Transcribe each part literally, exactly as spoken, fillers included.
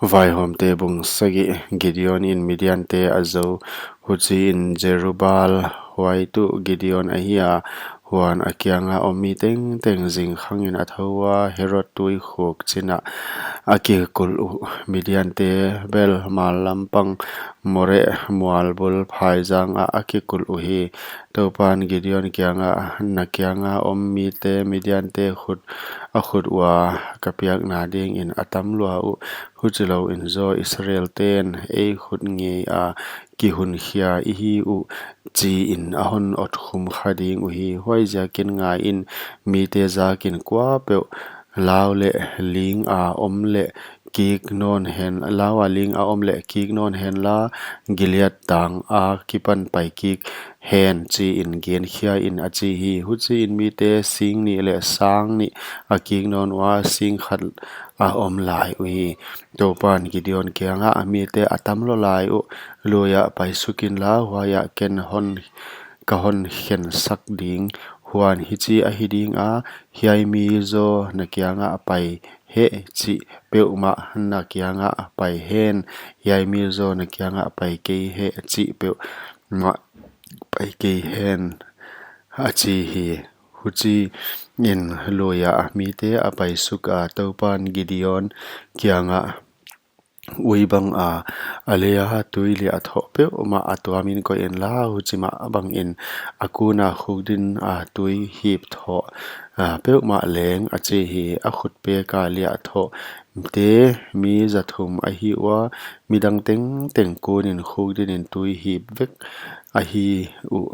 Vaihawmte bung sagih. Gideon in Midiante a zou. Huchiin Jerubbaal, huai tuh Gideon ahi a, huan a kianga om mi tengteng zingkhangin a thou ua, Harod tuikhuk chin ah a kikulh uh. Midiante bel mal lampang Moreh mual bul phaizang ah a kikulh uhi. Toupan Gideon kiangah, na kianga om mite Midiante khut a khut ua ka piakna dingin a tam lua uh. Huchilouin zaw Israelten ei khut ngei a kihunkhia i hi uh, chiin a hon otkhum kha ding uhi. Huaiziakin ngaiin, mite zakin kuapeuh lau leh ling a om leh kik nawn hen, lau a ling a om leh kik nawn henla, Gilead tang akipan pai kik hen, chiin genkhiain, a chi hi. Huchiin mite sing nih leh sang nih a kik nawn ua, sing khat a om lai uhi. Toupan Gideon kiangah, mite a tam lua lai uh, lui ah paisuk inla, huaiah ken hon, ka hon khensak ding. Huan hichi ahi dinga, hiai mi zaw na kiangah pai hen chih peuhmah na kiangah pai hen, hiai mi zaw na kiangah pai kei hen chih peuhmah pai kei hen, a chi hi. Huchiin lui ah mite a paisuk a, Toupan Gideon kiangah, ui bang a, a lei a tui liah thoh peuhmah a tuamin koih inla, huchi mah bangin a kuna khukdin a tui hip thoh, a, peuhmah leng, a chi hi. A khutpek a liah thohte mi zathum ahi ua, midang tengteng kunin khukdinin tui hip vek ahi uh.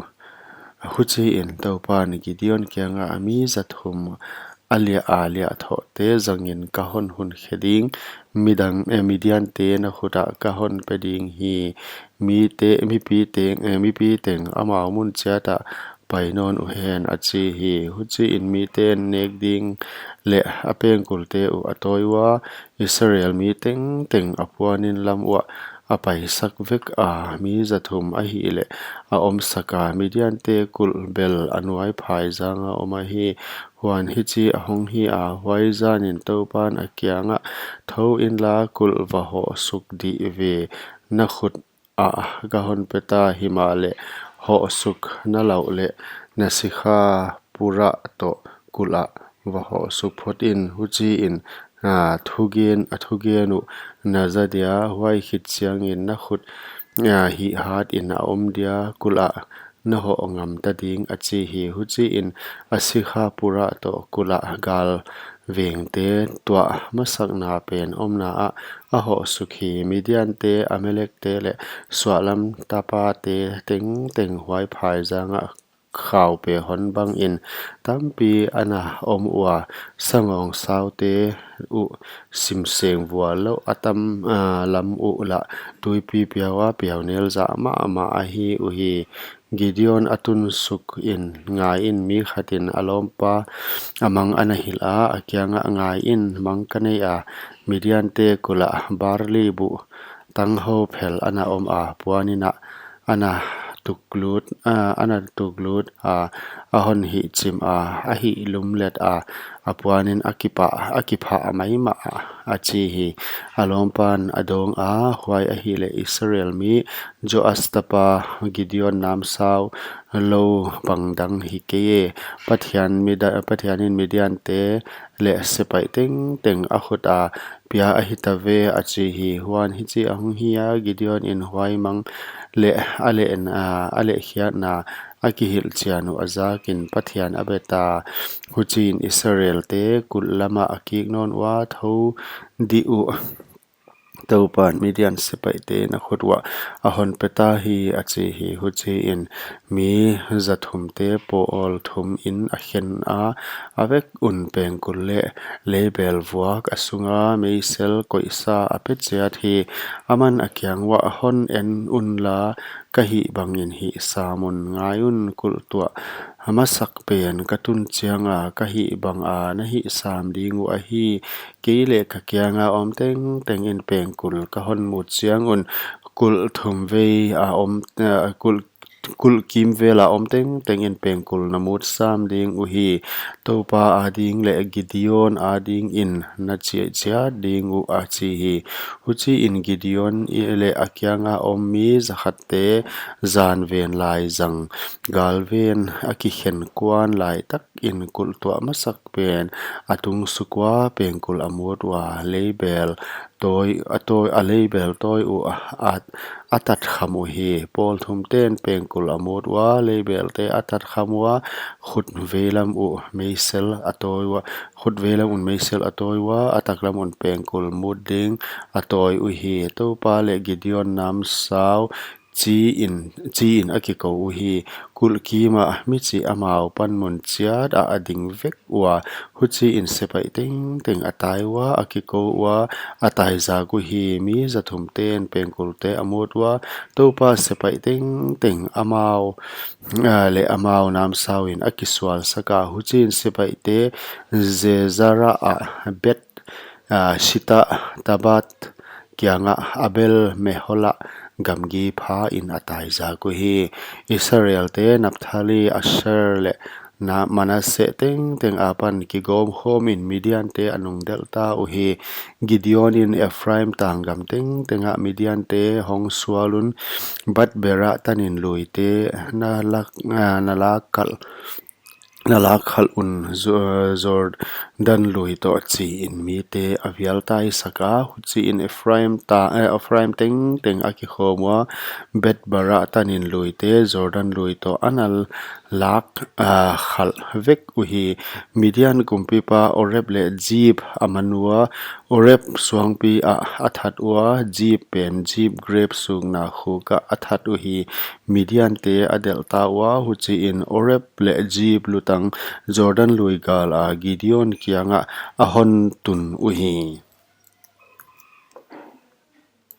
Huchiin Toupan Gideon kiangah, mi zathum a liah a liah thohte zangin ka hon hun khe ding, midang, eh, Midiante na khut ah ka hon pe ding hi. Mite, mipi teng, eh, mipi teng amau mun chiat ah pai nawn uhen, a chi hi. Huchiin miten nek ding leh a pengkulte uh a tawi ua, Israel mi tengteng a puanin lam uah a paisak vek a, mi zathum ahihleh a omsak a, Midiante kulh bel a nuai phaizang a om ahi. Huan hichi a hong hi a, huai zanin Toupan a kiangah, thou inla kulh va hoh suk dih ve, na khut ah ka hon pe ta, himahleh hoh suk na lauh leh na sikha purah toh kulh ah va hoh suk phot in. Huchiin, a, thugen, a thugen uh na za dia, huai khit chiangin na khut, a, hih hatin a om dia, kulh ah na hoh ngam ta ding, a chi hi. Huchiin a sikha purah toh kulh ah gal vengte tuah masakna pen omna ah a hoh suk hi. Midiante, Amalekte leh suahlam tapate tengteng huai phaizang ah khaupe hon bangin tampi ana om ua, sangawng saute uh simseng vual louh a tam, a, lam uh lah tuipi piau a piau nel zah mahmah ahi uhi. Gideon a tun sukin ngaiin, mi khatin a lawmpa a mang ana hilh a, a kiangah, ngaiin, mang ka nei a, Midiante kulh ah barli buh tanghou phel ana om a, puanin ah ana tuklut, a, ana tuklut a, a hon hihchim a, a hih lumlet a, a puanin a kipah, a kiphah maimah a, a chi hi. A lawmpan a dawng a, huai ahihleh Israel mi Joas tapa Gideon namsau lou bang dang hi kei e. Pathian mida-, Pathianin Midiante leh sepaih tengteng a khut a pia ahi ta ve, a chi hi. Huan hichi a hong hi a, Gideon in huai mang leh a leh, a, a lehkhiatna a kihilhchian uh a zakin Pathian a bet a. Huchiin Israelte kulh lamah a kik nawn ua, thou dih uh, Toupan Midian sepaihte na khut uah a hon pe ta hi, a chi hi. Huchiin mi zathumte pawl thumin a khen a, a vek un pengkul leh leibel vuak, a sunga meisel koihsa a pe chiat hi. Aman a kiang uah, hon en unla, ka hih bangin hih sam un, ngai un, kulh tuah a masak pen ka tun chianga ka hih banga na hih sam ding uh ahi. Kei leh ka kianga om tengtengin pengkul ka hon mut chiang un, kulh thum vei a om, eh, kulh kulh kimvel a om tengteng in pengkul na mut sam ding uhi. Toupa ading leh Gideon ading in na chiai chiat ding uh, a chi hi. Huchiin Gideon leh a kianga om mi zakhatte zan ven lai zang, galven a kikhen kuan lai tak in kulh tuah masak pen a tung suk ua pengkul a mut ua, leibel tawi, a tawi, a leibel tawi uh a, a tat kham uhi. Pawl thum ten pengkul a mut ua, leibelte a tat kham ua, khut veilam uh meisel a tawi ua, khut veilam un meisel a tawi ua, a taklam un pengkul mut ding a tawi uhi. Toupa leh Gideon namsau chi in, chi in a kikou uhi. Kulh kima michih amau panmun chiat ah a ding vek ua, huchiin sepaih tengteng a tai ua, a kikou ua, a taizak uhi. Mi zathum ten pengkulte a mut ua, Toupa sepaih tengteng amau, ah, leh amau namsau in a kisual sak a. Huchiin sepaihte Sisera ah Beth, ah, Shittah, Tabbath kiangah Abel Meholah gamgi pha in a taizak uhi. Israelte Naphtali, Asher leh na Manasseh tengteng apan kigawm khawm in Midiante a nungdelh ta uhi. Gideon in Ephraim tang gam tengteng ah Midiante hong sual un, Bath-barah tanin luite na lak, ah, na lak khalh, na lak khalh un, Jo-, Jordan lui toh, chi in mite a vial tai sak a. Huchiin Ephraim ta, eh, Ephraim tengteng a kikhawm ua, Bath-barah tanin luite Jordan lui toh a na lak, ah, khalh vek uhi. Midian kumpipa Oreb leh Zeeb a man ua, Oreb suangpi ah a that ua, Zeeb pen Zeeb grep sukna khuk ah a that uhi. Midiante a delh ta ua, huchiin Oreb leh Zeeb lutang Jordan lui gal a Gideon kiangah a hon tun uhi.